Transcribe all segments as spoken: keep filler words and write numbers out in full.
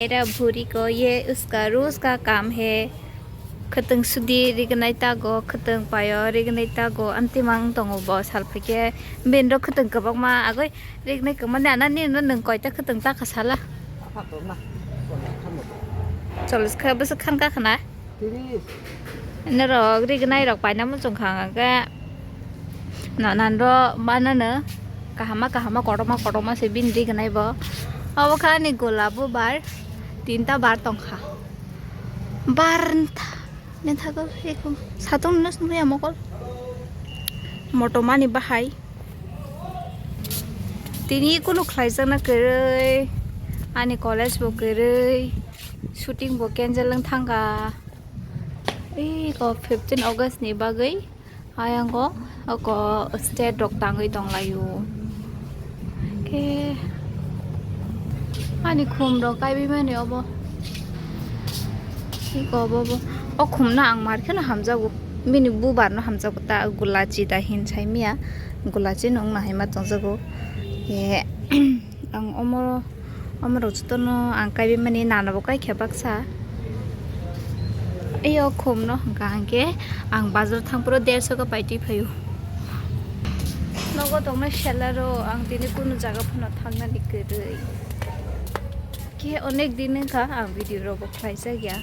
Mera bhuri ko ye uska roz ka kaam hai. Khwtwng sudi rignai tago, khwtwng paio rignai tago, antimang tongo bo salphaikhe. Bini rok khwtwng kwbangma agoi rignai kwmani anani no nwng koita khwtwng ta kha sala. Cholis kha bwswk khan ka khna. Norok rignai rok paina muchung kha hwnkhe. Nananro banano kahama kahama kotorma kotorma se bini rignai bo. Obo kha ani gola bo bar tinta bar tongkha. Bar mentha menthago eko satung nus nungya mokol. Motomani bahai. Tini kunu khlaijakna kwrwi ani college bo kwrwi shooting bo cancel wng thangkha. Ei ko fifteen August ni bagwi. Ayang o, oko state rok tangwi tonglaio. Khe ani khum rok kaibi mani obo. Iko obo bo. O khum no ang mar kheno hamjago. Bini bubar no hamjago ta gulachi da hin sai miya. Gulachi no wngna hai ma tongjago. Ye. Ang omo, omo rok jotono ang kaibi mani nana bo kaikha baksa. Iyo khum no hwnkha hwnkhe ang bazar thang phuru derso ka paitwi phaio. Nogo tongnai seller o ang tini kunu jaga phano thangnani kwrwi. Khe onek din wngkha ang video rok bo khlaijak ya.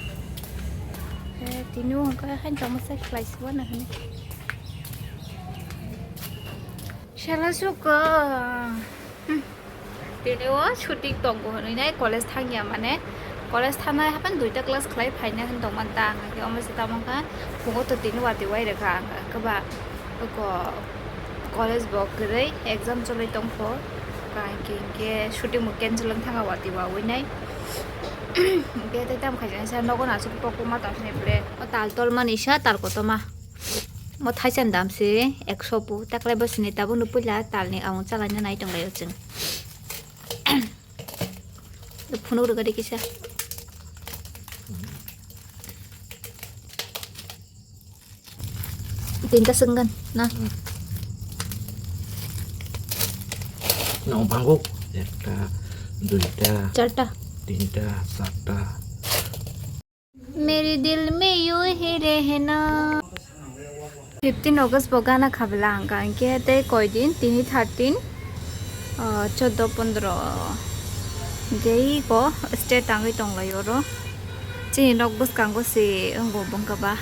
Eh, tini o hwnkha hain tongma sai khlai si uanw hwnwi. Sela suko. Hmm. Tini o shooting tongo hwnwi nai college thangya mane. College thangnai haphang duita class khlai phaina hwn tongma ta ang khe omo se tamo kha phungo to tini watwi wai rwkha ang khe ba ko college bo kwrwi exam choli tongkho. Ka hwnkhe hwnkhe shooting bo cancel wng thangkha watwi wawi nai. Hwnkhe tei tamo khaijani sa nogo nasuk pokma tongsinai ble. O tal tolmani sa tal kotorma. Mo thaisa ni dam se ekso pu, taklai bo sini tabuk no puila tal ni ang chalai na nai tong lai o chwng. Phunuk rwgadi kisa. Tinta swnggan na. Nong banguk ekta, duita, charta, tinta, charta. Meri dil mein yu hi rehna. Fifteen August bo gana khabla ang ka, hwnkhe tei koi din, tini thirteen, ah, choddo pondro. Hwnkhe iko state tangwi tonglai oro. Chini nok bwskango se wngbo bwngkha ba.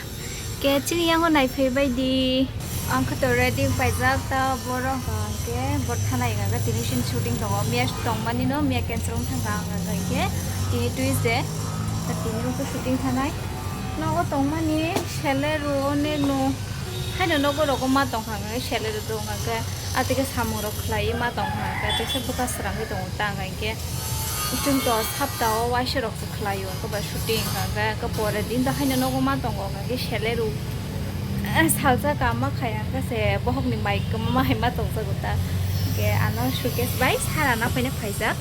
Khe chini yango naiphai bai di. Ang khe to ready paijak ta borok hwnkhe bo thanai hwnkhe tini sini shooting tongo. Miya tongmani no miya cancel wng thangkha ang hwnkhe tini Tuesday. Tini wngkhe shooting thanai. Nogo tongmani sele rw onek no. Haino nogo rogo ma tongkha hwnkhe sele rw tongkha hwnkhe atike samung rok khlaiwi ma tongkha hwnkhe tesa bwkha srangwi tongo ta hwnkhe. Chwng to sapta o waisa rok se khlai o, hwnkhe ba shooting hwnkhe, hwnkhe pore din to haino nogo ma tongo, hwnkhe salary rw, eh, salsa kama khaya, hwnkhe se bohok ni mai kwma ma hai ma tongjago ta. Hwnkhe ano suitcase bai sara na phaina phaijak.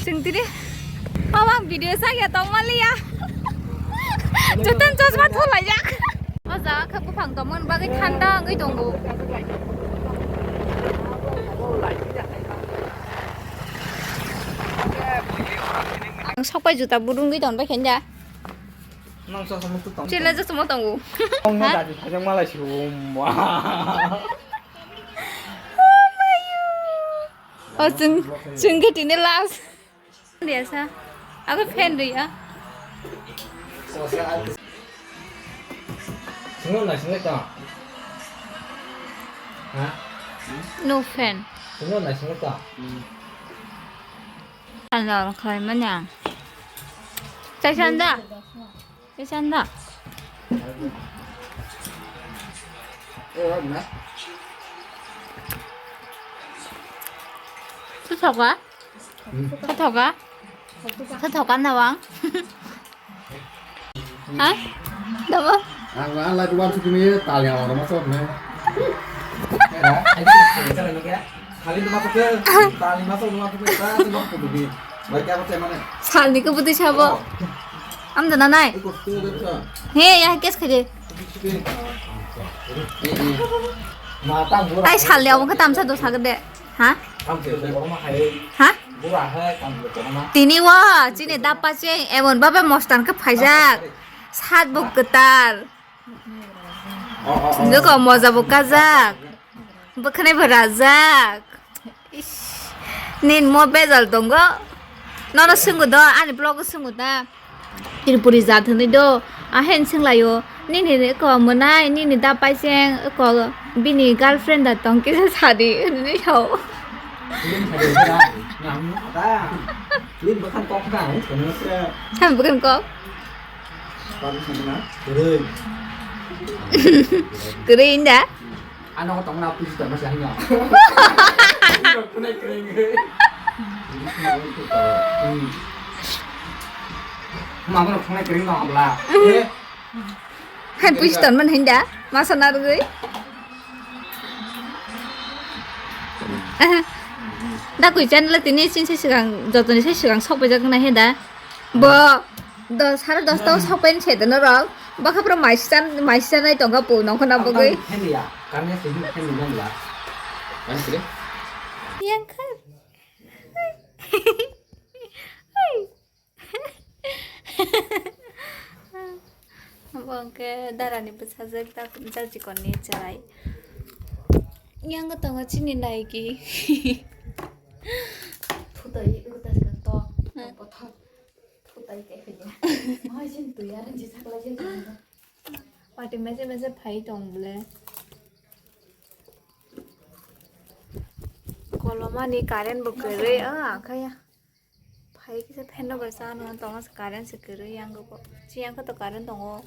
Chwng tini mama video sa ya tong maliya. Joton chosma thulaijak. O jaga khe buphang tongmani bagwi thanda wngwi tongo. Ang sokpai juta burungwi tongbai khainda. Nang sa samuk tu tong. Chile je sumo tongo. Tong na. Ha? Dadi thajak malai si um. Oh my God. O chwng, chwng khe tini last. Dia sa. Aku fan dia. Sino na sino ta. Ha? No fan. Sino na sino ta. Ano khlai manya. Chai sanda. Chai sanda. Su thoka? Sa thoka? Sa thoka na wang? Ha? Dabo? Ang ang lai duan sukini tali awar masuk ne. Kali tu masuk ke tali masuk tu masuk ke tali masuk tu di. Baik apa cemana? Salni ko buti sabo. Am dana nai. Ikut tu tu. He ya kes khaje. Matang. Tai salni abo khe tamsa do sagde. Ha? Tamsa do. Ha? Tini o chini dapa se emon babe mostan khe phaijak. Sat bo kwtal. Nokho moja bo kajak. Bwkhwnai bo rajak. Ish. Nin mo bejal tongo. Nono swngo do, ani vlog o swngo da. Tripuri jat hwnwi do, ahen swnglaio, "Nini ko mwnai, nini da paiseng ko bini girlfriend da tong kisa sadi," hwnwi sao. Ham bwkhani kok. Kwrwi. Kwrwi inda. Ano ko tongna puji tongma sa hino. Kunai kring. Hmm. Mama no kunai kring no abla. Eh. Han puji ton man hinda. Masa nargui. Da kui channel tini sin se sigang jotoni se sigang sok bejak na hinda. Bo dos, sare dos ta o sok pen se dono rok. Bokha pura mai sisan, mai sisan nai tongkha pu nongkha na bogoi. Hendiya, karne se hendi nang la. Kan sile? Yang khan. Bo hwnkhe darani bwsajwk, da jajikonni chwrai. Yang tongo chini naiki. Thutai, thutai se to. Hmm. Bothor. Thutai ke khe. Mai sin tu ya, je sakla je. Pati mese mese phai tong ble. Kolomani current bo kwrwi, ah, akhaya. Phai kisa fan rok bai chano tongma se current se kwrwi yang go. Chi yang khe to current tongo.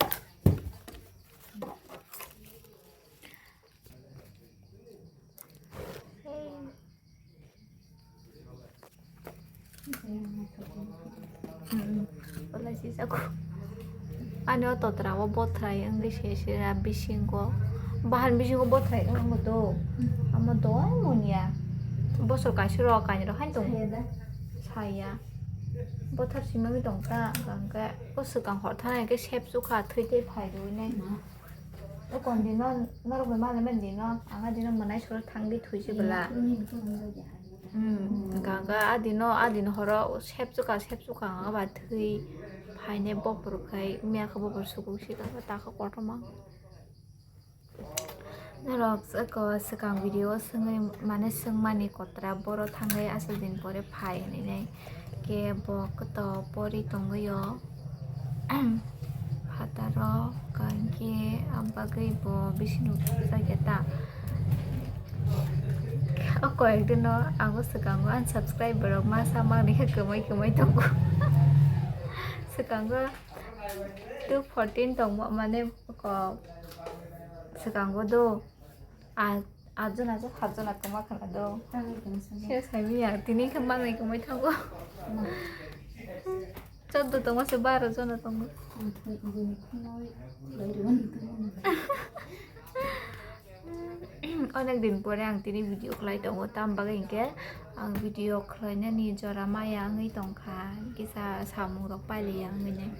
Ani o totra o bothrai wngwi se se ra bisingo. Bahan bisingo bothrai wngmo do. Amo do munya. Bosor kaisa rok kainwi rok haino tong. Saya. Bothar simani tong ta, hwnkhe o swkang hor thana hwnkhe sep chukha thwi tei phai rwi nai. O kon dino norok bai mali mani dino, ang a dino mwnai soro thang di thwi se bwla. Hmm, hwnkha hwnkhe a dino, a dino horo sep chukha, sep chukha ang a ba thwi phainai bopor khai, mia khe bopor sukuk si kha, ta khe kotorma. Norok eko swkang video o swngwi mane swngmani kotra boro thangwi aswk din pore phai hinwi nai. Khe bo kwto pori tongwi o. Phataro kangkhe abagwi bo bising rok jakya ta. O koyek dino abo swkango ani subscriber rok masa mangni khe kwmai kwmai tongo. Swkango two fourteen tongmo mane ko swkango do. A, atjona se satjona kwma khwna do. Tamni kwma se. Se saimanya, tini khe manwi kwmai thango. Ma. Choddo tongma se baro jona tongo. Ang thwi bini khwnwi khlai rwmani tongo. Onek din pore ang tini video khlai tongo, tam bagwi hinkhe ang video khlainani jora maya wngwi tongkha, kisa samung rok pailiya wngwi nai.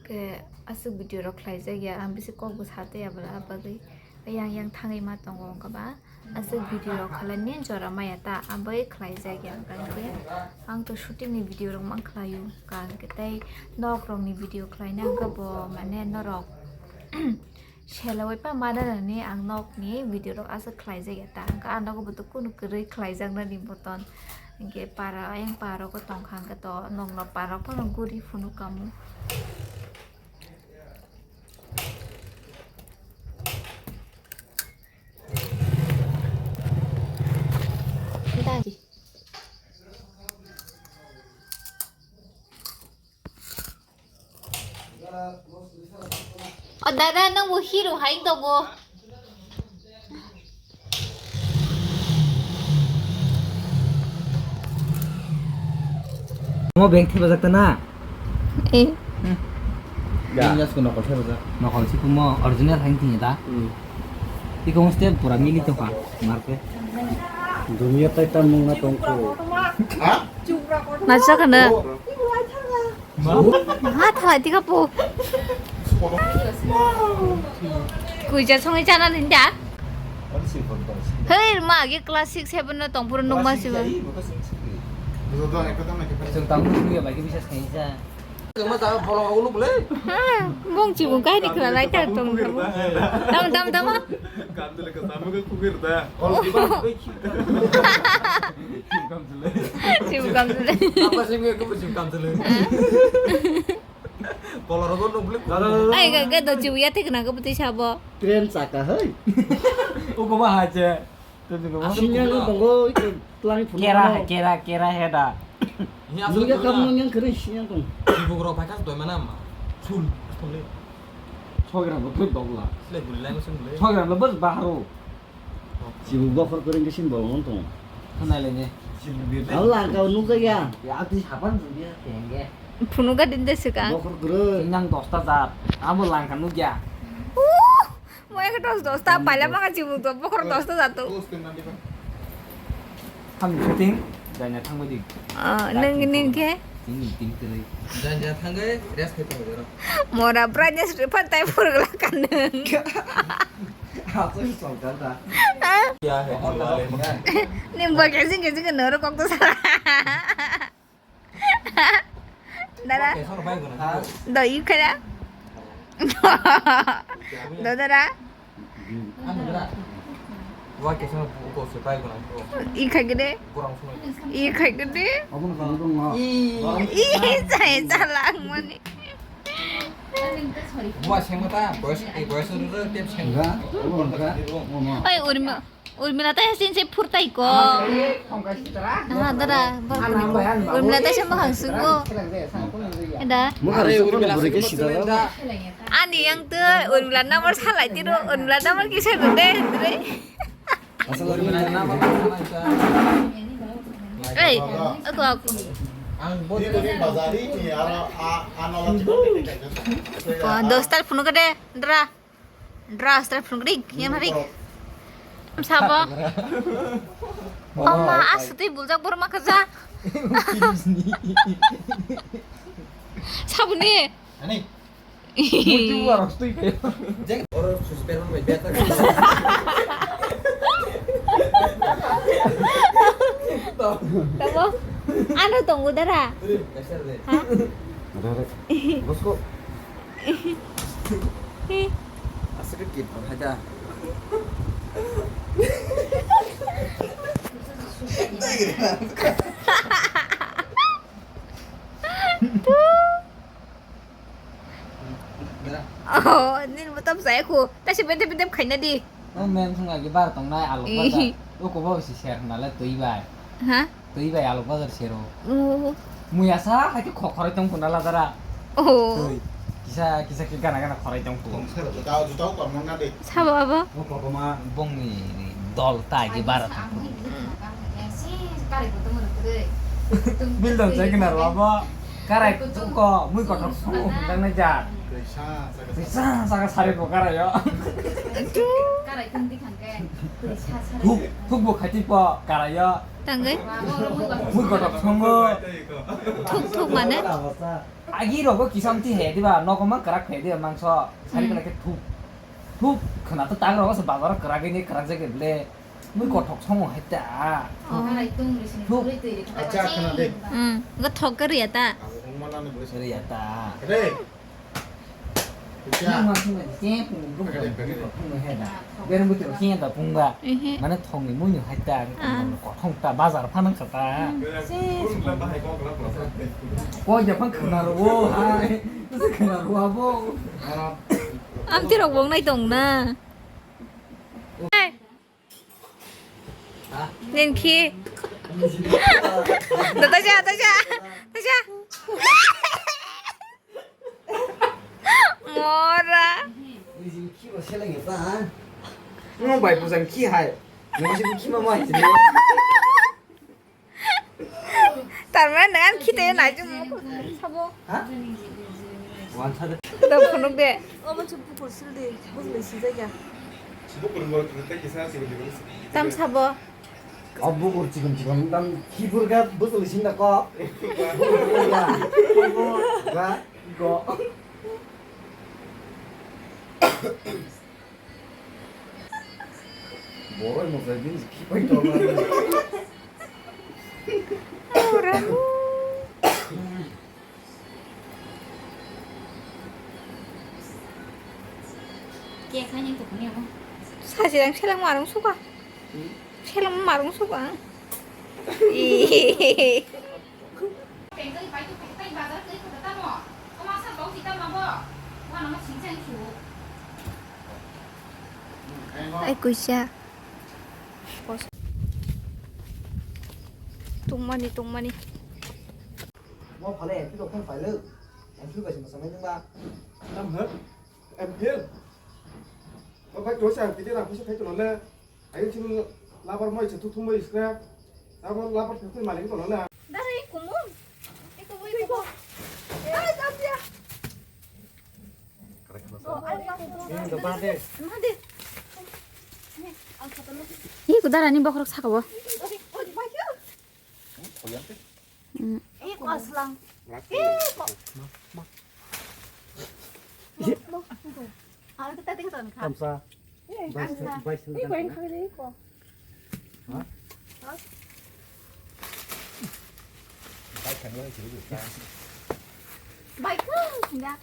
Khe aswk video rok khlaijak ya, ang bisi kok bo sa tei aboni bagwi. Yang yang thangwi ma tongo wngkha ba aswk video rok khlainani jora maya ta, aboni khlaijak ya. Hwnkha hwnkhe ang to shooting ni video rok mang khlaio, hwnkha hwnkhe tei nok rok ni video khlaina hwnkha bo mane norok. Selawai pa ma nani ang nok ni video rok aswk khlai jak ya ta, hwnkha ang nogo bo to kunu kwrwi khlai jak nani boton, hinkhe para ayang para rok tong kha, hwnkhe to nok no para rok phano guri phunuk kamo. O dada, nwng bo hero hai tongo. Mo bank thepajak ta na? Eh. Hmm. Ya. Ini jas ko nokol thepajak. Nokol si kumo original hai tini ta? Hmm. Iko mesti pura mili to ka, marke. Dunia tai ta mung na tongko. Ha? Masa kana? Oh. Ma thalai tika po. Kuija songai chana ninda. Hei, ma agi class six seven no tongphuru nukma sibo. Chwng tamo nukya bai khe bisa khaisa. Chwng ma jaga bolong ulo bole. Ha, bong chibung kaini khwna lai ta tong tamo. Tamo, tamo, tamo. Kamjale ka tamo ka kukir da. Chibung kamjale. Apa sih gue gue chibung kamjale. Bolong rogo nukle. Ai ga ga do chibung ya thik na ga putih sabo. Train chaka hai. Ugo ba haje. Sinyal ni tongo, iko tlang phunuk Kera, no. Kera, kera heda. Ini asal Nungya kena. Kamu yang kering sinyal tong. Ibu guru pakai satu mana ma? Sul, sul. Sogram lo pun dogla. Sile guli lai musim guli. Sogram lo bus baharo. Sibu bokhor kering kesin bolong tong. Khana le ne. Sibu bir. Allah kau nungsa ya. Ya ati hapan dia kenge. Phunuk ga din de sika. Bokhor kering. Nang dosta jat. Amo langka nugya. Uh! Mo ekhe dos dos ta paila maka chibuk to bokhor dos ta jato. Ham shooting, janya thangbai di. Ah, nang ning khe? Ting ting ting. Janya thangbai rest khai tongo jero. Mora brightness refer tai phurgla kanung. Asal songkar da. Ya he. Ning bo khe sing khe sing khe noro kok to sara. Dara. Doi kaya. Do dara. Ikha gede. Ikha gede. Ih, saya salah mani. Buah sengma ta, boys, eh, boys tu tu tiap sengma. Oi, urma. Urmila ta sin se phurtai ko. Ah, dara. Urmila ta se mahang sungo. Eda. Are, Urmila buri ke sida. Ani yang tu Urmila number salai tiro, Urmila number kisa dede, dede. Asal Urmila number salai ta. Ei, aku, aku. Ang bot. Ini bazari ni ara a-, ana lagi. Oh, dostal phunuk de, dara. Dra, stra phunuk rik, yang rik. Sabo. Oma, aswtwi buljak borok ma kaja. Sabuni. Ani. Mutu warok stui kayo. Jeng oro susper bai beta. Tabo. Ano tongo dara. Kasar de. Ha? Ada, ada. Bosko. Aswk kit hai da. Oh, nini bo tam saya khu. Tasi bedep bedep khaina di. O mem thung agi bar tongnai alok bazar. Uko bo si ser nale twi bai. Ha? Twi bai alok bazar sero. Oh. Muya sa hai khe khok khorai tong khuna ladara. Oh. Twi. Kisa kisa khe gana gana khorai tong khu. Jutao jutao kormo na de. Sabo abo. O kokoma bongni dol ta agi bara thang khu. Bildon jai gana ro abo. Karai tuko mui kothok song hwnjaknai jat. Kaisa saka sari bo karai o. Karai tong di khangke. Thuk thuk bo khati po karai o. Tangwi. Mui kothok songo. Thuk thuk mane? Agi rogo kisam ti he diba nogo mang karak he diba mangso. Sari kala ke thuk. Thuk khna to tang rogo se bazar karak ni karak jage ble. Mui kothok songo hai ta. Oh. Thuk. Acha khna de. Hmm, ga thok ga riya ta. Riya ta. Re. Nang ma sung ni je pung gu pung gu pung he da. Bereng buti ro sing da pung ba. Mane thong ni mui ni hai ta. Kothong ta bazar phanang kha ta. Ko ja phang khna ro o hai. Khna ro abo. Amti rok bong nai tong na. Nin khi. Tata cha, tata cha, tata cha. Mora. Nung bai bujang khi hai. Nung si khi ma mai. Tarmane nang an khite nai chung sabo. Ha? Wan sa de. Da phunuk de. Omo chu bukur sil de, bujle si jai ya. Tam sabo. O bukur chikon chikon tam khibur ga bujle sin da ko. Ga go. Borok ni mosai bini khipai tongma. Kekha ni tukuni abo. Sasi dang selang marung suka. Hmm? Selang marung suka. Ih. Ai kuisa. Tungmani, tungmani. Mo phale M P rok phone pailwk. M P bai se mwsamai nung ba. Tam hwk? M P? O bai, to sa, tike na, phaisa phai tono le. Ayo, chini labar moi se tuthum moi scrap. Abo labar tuthum malik tono le. Dara, i kumu. I kumu, i kumu. Ai, jam dia. Hmm, to ba de. Ma de. Ni kudara ni bokrok saka bo. Oi, oi, bai. Hmm. Eh, ko aslang. Eh, ko. Ano kita tinggal kan? Kamsa. Eh, bai, kamsa. Bai, bai, bai, bai, ko. Ha? Ha? Bai, bai, bai, bai. Bai, ko, enggak.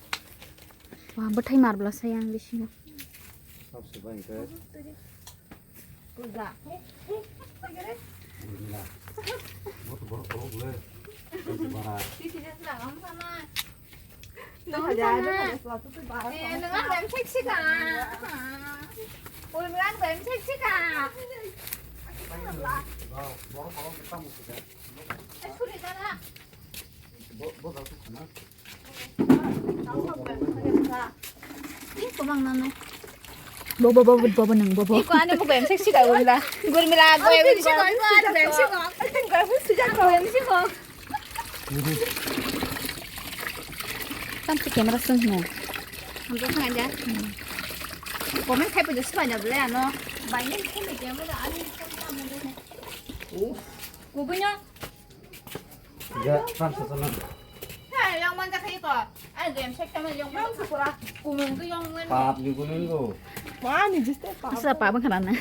Wah, bwthai marbla sai ang bisingo. Sab se bai, bai. Puja. Urmila. Bo to borok borok le. Bara. Borok borok tamo sida. Bo bo ga tu khana. Ih, komang nang nang. Bobo, bobo, bobo nang, bobo. Iko ani buku M six sika gurmila. Gurmila, gue M six sika, iko ani M six sika. Gue M six sika, gue M six sika. Tam si camera sung mo. Hamto sang aja. Comment khai pun just banyak boleh ano. Banyak sih media mana ani. Kubunya. Ya, kan sa sana. Hai, yang mana kai ko? Ai, game sek sama yang mana? Yang sepura. Kumung tu yang mana? Pap ni gunung ko. Wah, ni just pap. Sa pap kan na.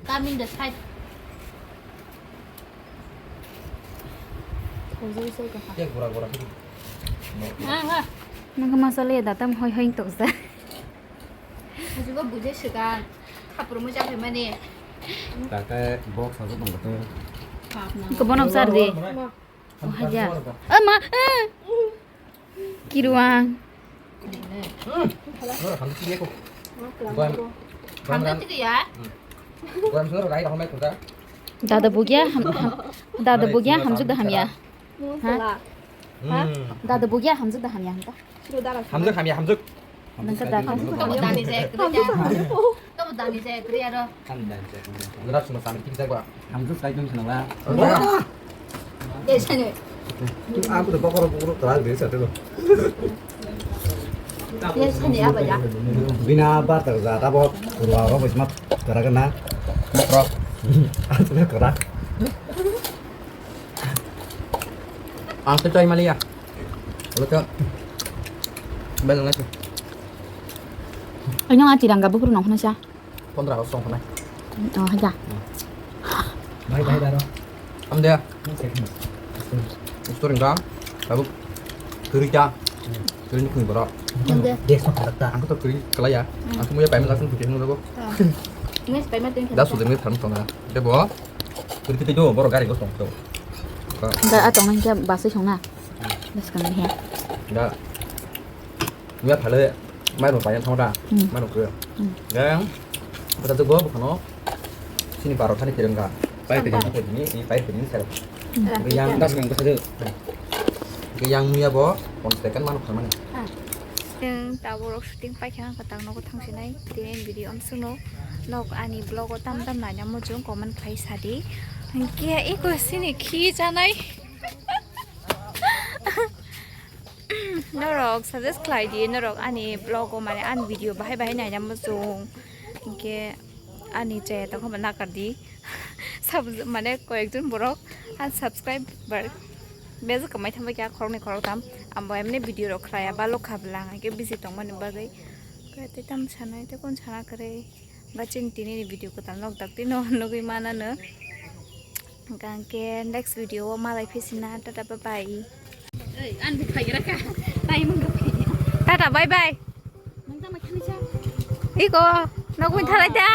Coming the side. Kujui sai ka. Ya, gura gura. Ha ha. Nang masala ya datam hoi hoi tok sa. Ajibo bujai swkang. Khapur mujak hai mani. Taka box ajo tong khe. Ko bono sar di. Oh haja. Eh ma. Eh. Kiruang. Hmm. Ora ham ti ko. Bam. Bam ran. Ti ya. Bam sor rai rahmai kuda. Dada bugya ham, ham, dada bugya hamjuk da hamya. Ha? Dada bugya hamjuk da hamya hanta. Hamjak hamya hamjak. Nangka da. Tamo dani jaya kri ya. Tamo dani jaya kri ya ro. Nara suma sami tik jak ba. Hamjak sai dun sana ba. Desa ne. Aku tu bokor bokor teral desa tu. Desa ne apa ya? Bina bar tak za tabok. Kurwa ro bismat kara kena. Ro. Aku tu kara. Ang sa chai mali ya. Lo ka. Bel ngai. Ano nga tirang ga bukru nong sa. Pondra ko song nai. Oh, haja. Bye bye daro. Am dia. Story ga. Tabuk. Kuri ja. Kuri ni kuni boro. Ang to kuri kala ya. Aku muya payment langsung kuri nung ko. Mes payment. Da sudah mes tham tong na. Debo. Kuri kita itu boro gari ko song to. Da atong nang kya basai song na. Das kan he. Da. Mia phale mai rok paina thangda. Hmm. Mai rok kre. Hmm. Yang kata tu go bukan no. Sini baro thani kirim ka. Pai kirim ka ni, ni pai kirim sel. Hmm. Yang das yang kata tu. Yang mia bo pon second mano khamani. Yang taborok shooting pai kha kata nogo thang sinai. Tini video am suno. Nok ani vlog o tam tam nanya mo jung comment khai sadi. Hingke iko sini khi janai. Norok suggest khlai di, norok ani vlog o mane ani video bahai bahai naina muchung, hinkhe ani chaya tongkha nakar di. Sub-, mane koyekjon borok unsubscriber. Bejak kwmai thangbai kha khoroknwi khoroktham. Ambo emni video rok khlaiya, balo kha bwla hwnkhe busy tongmani bagwi. Khe tei tamo sanai, tei kon sana kwrwi. Ba chini tini ni video kwtal nok dak tino nugwi manano. Hwnkhe next video o malai phisina. Tata bye bye. Ei, ang bwkha gira kha. Tai mung bwkha. Tata bye bye. Nang tamo khani cha. Iko, nogwi thalai ta.